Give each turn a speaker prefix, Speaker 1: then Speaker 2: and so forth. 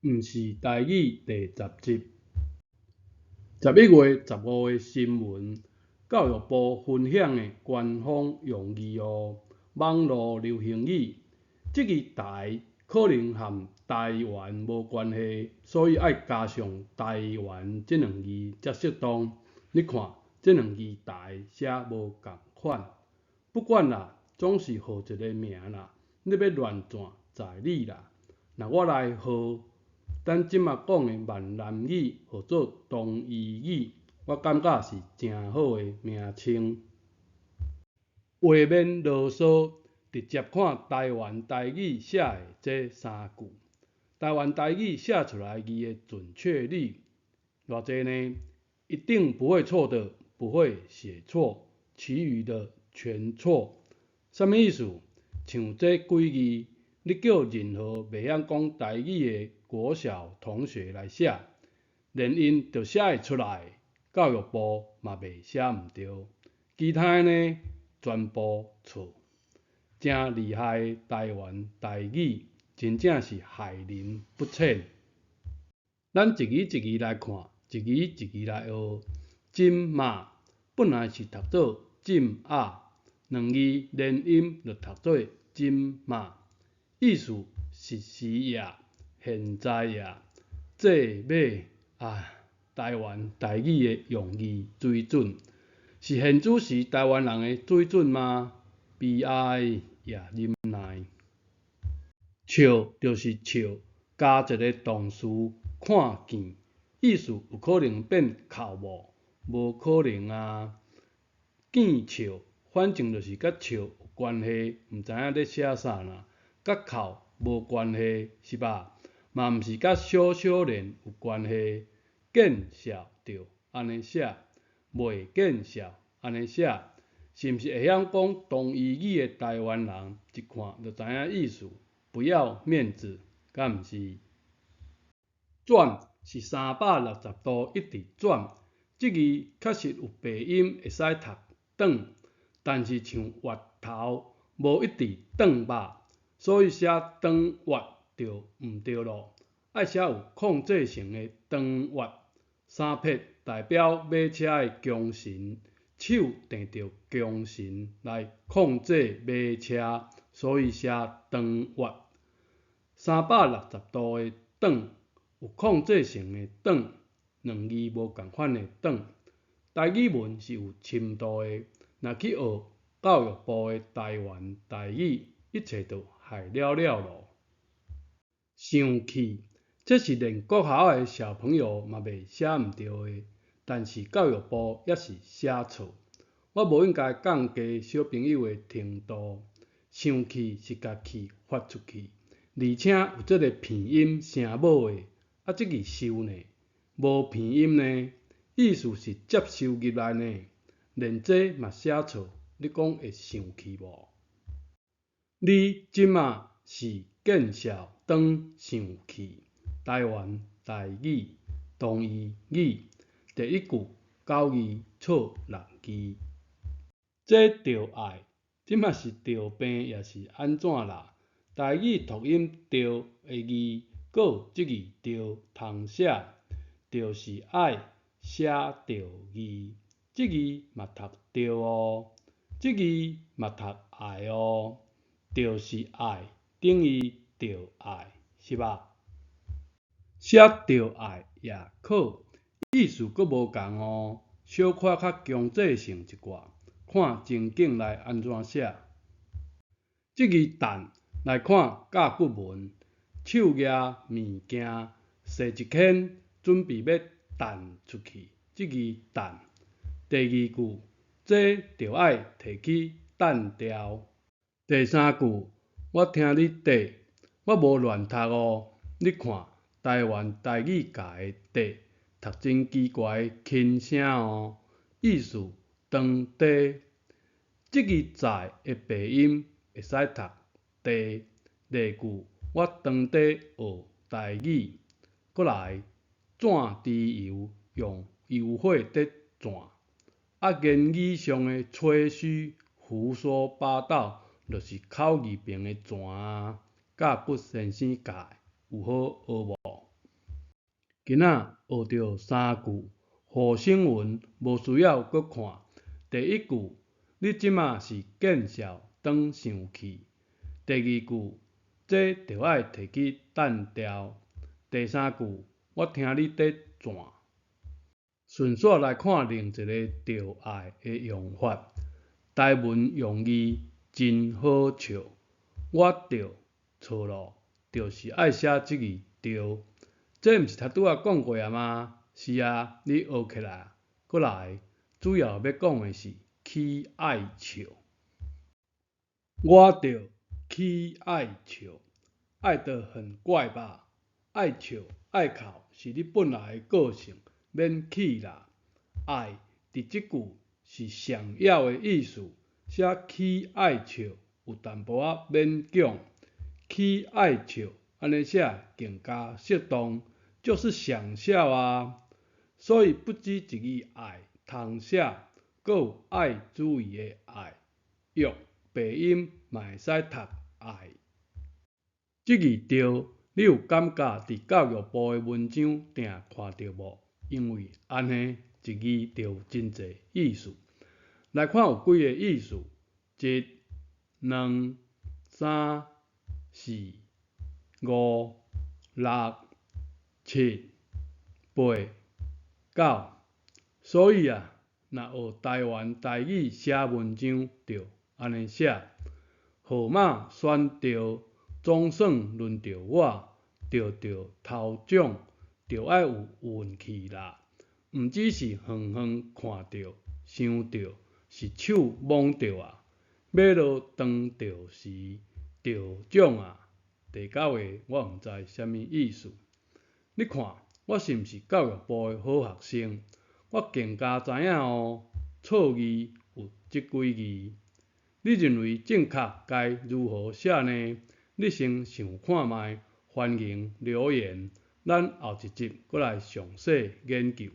Speaker 1: 毋是台語第十集。11月15的新聞，教育部分享的官方用字哦，網路流行語，這字台可能和台灣無關係，所以愛加上台灣這兩字才適當。你看，這兩字台寫無仝款，不管啦，總是號一个名啦，你欲亂轉在你啦。若我來號咱這馬講的閩南語號做東夷語，我感覺是誠好的名稱。話免囉嗦，直接看台灣台語寫的這三句。台灣台語寫出來字的準確率偌濟呢？一定不會錯的，不會寫錯，其餘的全錯。啥物意思？像這幾字，你叫任何袂曉講台語的國小同學來寫，連𪜶就寫會出來，教育部嘛袂寫毋著。其他的呢，全部錯。誠厲害的台灣台語，真正是害人不淺。咱一字一字來看，一字一字來學。這馬本來是讀做這仔，兩字連音就讀做這馬，意思是時也，現在也。這馬啊，台灣台語的用字水準，是現主時台灣人的水準嗎？悲哀也忍耐。笑就是笑，加一个動詞看見，意思有可能變哭無？無可能啊！見笑，反正就是佮笑有關係，毋知影咧寫啥啦，佮哭無關係，是吧？嘛毋是佮小小練有關係。見笑著按呢寫，袂見笑按呢寫，是毋是會曉講東夷語的台灣人一看就知影意思？不要面子，敢毋是？轉是360度一直轉，這字確實有白音會使讀轉，但是像月頭無一直轉吧，所以寫轉月就毋對囉，愛寫有控制性的轉月。三匹代表馬車的繮繩，手綴著繮繩來控制馬車，所以寫轉月。360度的轉，有控制性的轉，兩字無仝款的轉。台語文是有深度的，若去學教育部的台灣台語，一切就害了了囉。生氣，這是連國校的小朋友嘛袂寫毋著的，但是教育部猶是寫錯。我無應該降低小朋友的程度。生氣是共氣發出去，而且有這个鼻音聲母的，啊，這字收呢，無鼻音呢，意思是接收入來呢，連這嘛寫錯，你講會生氣無？你這馬是見笑轉生氣。台灣台語同義語第一句九字錯六字，這著愛，這馬是著病抑是按怎啦？台語讀音著的字，閣有這字著通寫，就是愛寫著字，這字嘛讀著哦，這字嘛讀愛哦，就是愛等於著愛，是吧？寫著愛也可，意思閣無仝哦，小可較強制性一寡，看情景來按怎寫。這字擲來看甲骨文，手舉物件，踅一圈，準備欲擲出去。這字擲，第二句，這著愛提去擲掉。第三句，我聽你綴，我無亂讀哦，你看。台灣台語教的綴讀真奇怪的輕聲哦，意思長短。這字在的白音會使讀地。例句：我當地學台語。閣來，轉豬油用油火佇轉。啊，言語上的吹噓、胡說八道，就是口字爿的傳啊。甲骨先生教的，有好學無？今仔學著三句護生文，無需要閣看。第一句，你這馬是見笑轉生氣。第二句，這著愛提去擲掉。第三句，我聽你佇轉。順紲來看另一個著愛的用法，台文用字真好笑。我著錯囉，就是愛寫這字著。這毋是頭拄仔講過矣嗎？是啊，你學起來，閣來，主要欲講的是起愛笑。我著起愛笑，愛得很怪吧？愛笑愛哭是你本來的個性，免氣啦。愛佇這句是想要的意思，寫起愛笑有淡薄仔勉強，起愛笑按呢寫更加適當，就是想笑啊。所以不止一字愛通寫，閣有愛注意的愛，約白音嘛會使讀愛。這字著，你有感覺佇教育部的文章定看著無？因為按呢一字就有真濟意思。來看有幾个意思：一、兩、三、四、五、六、七、八、九。所以啊，若學台灣台語寫文章，就按呢寫：號碼選著，總算輪著我，著著頭獎，著愛有運氣啦。毋只是遠遠看著、想著，是手摸著啊。欲落當著時，著獎啊。第九个我毋知啥物意思。你看，我是毋是教育部的好學生？我更加知影哦，錯字有這幾字。你認為正確該如何寫呢？你先想看覓，歡迎留言，咱後一集閣來詳細研究。